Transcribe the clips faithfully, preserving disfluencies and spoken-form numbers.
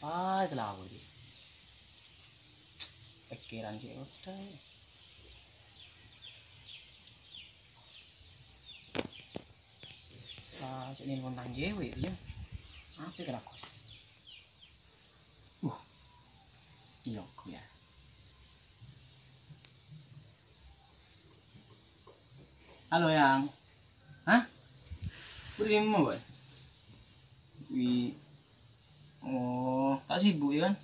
Ay, kalawa, ya. Pikiran cè' roda, ya. Ah, cè' nelpon tang cewek, ya. Apa kira kos? Uh, iya, aku ya. Halo, Yang. Hah? Budi dimma, Boy? Wi. Oh, ta' sibuk, ya, kan?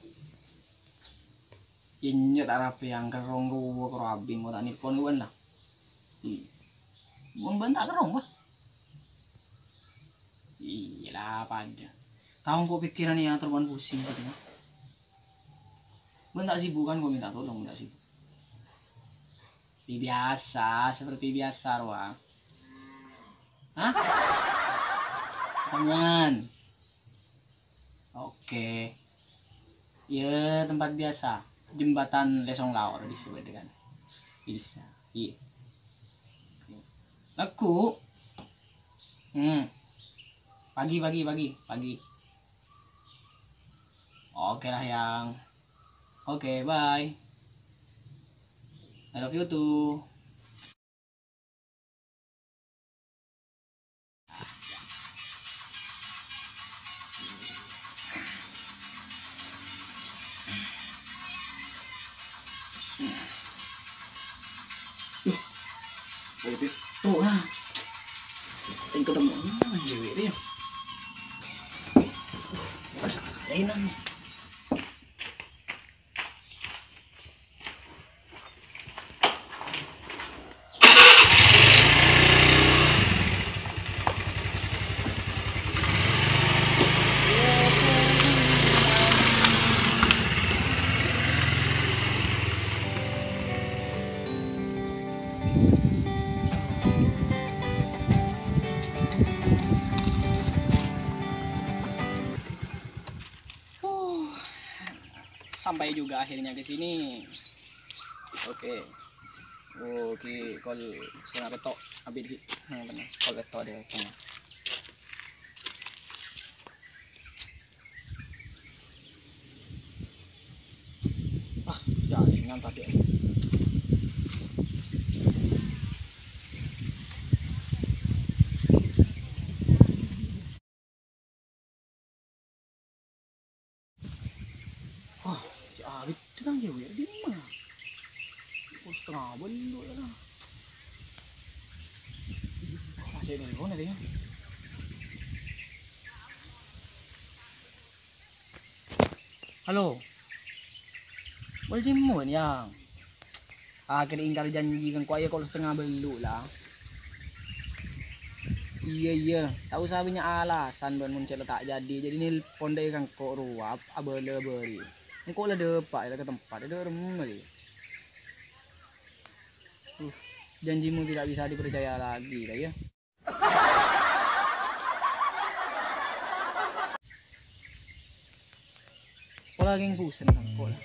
Iyâ, ta' rapi, Yang. Kerrong rowa, karo abing, kok ta' nelpon, kan, lah. Iyâ. Mon bân ta' kerrong, Bah? Iyâ, la padâ. Tao engko' pikiran ya, terban pusing gitu, ya. Bân ta' sibuk, kan, kok minta tolong, bân ta' sibuk. Seperti biasa, seperti biasa, rowa. Hah? Teman. Oke. Ya, tempat biasa. Jembatan Lesong Laor bisa, kan? Bisa. Iya. Lagu. Hmm. Pagi, pagi, pagi, pagi. Oke lah, Yang. Oke, bye. I love you too. Loh, itu lah. Yang ketemu, hmm, cewek itu ya. Pas lain nih. Huh, sampai juga akhirnya ke sini. Oke. Oke, kol setengah petok habis di. Nah, bener. Kol petok deh, bener. Ah, jaringan tadi. Wah, cè' abit tang cewek dimma? Pukul setengah bellu' ya lah. Masih nelpon tadi ya. Halo. Boleh dimma, Yang? Akhèr èngkar janji kan, kok ayo kol setengah bellu' lah. Iyâ, iyâ, ta' osa bânnya' alasan bân mon cè' la ta' jadi. Jadi nelpon dâ' kan kok rowa abâlâ bâri'. Engko' la dâpa' la ka tempat, dâ' remma lè. Uh, janjimu tidak bisa dipercaya lagi, lah, ya. Pola geng bosen kan, pola.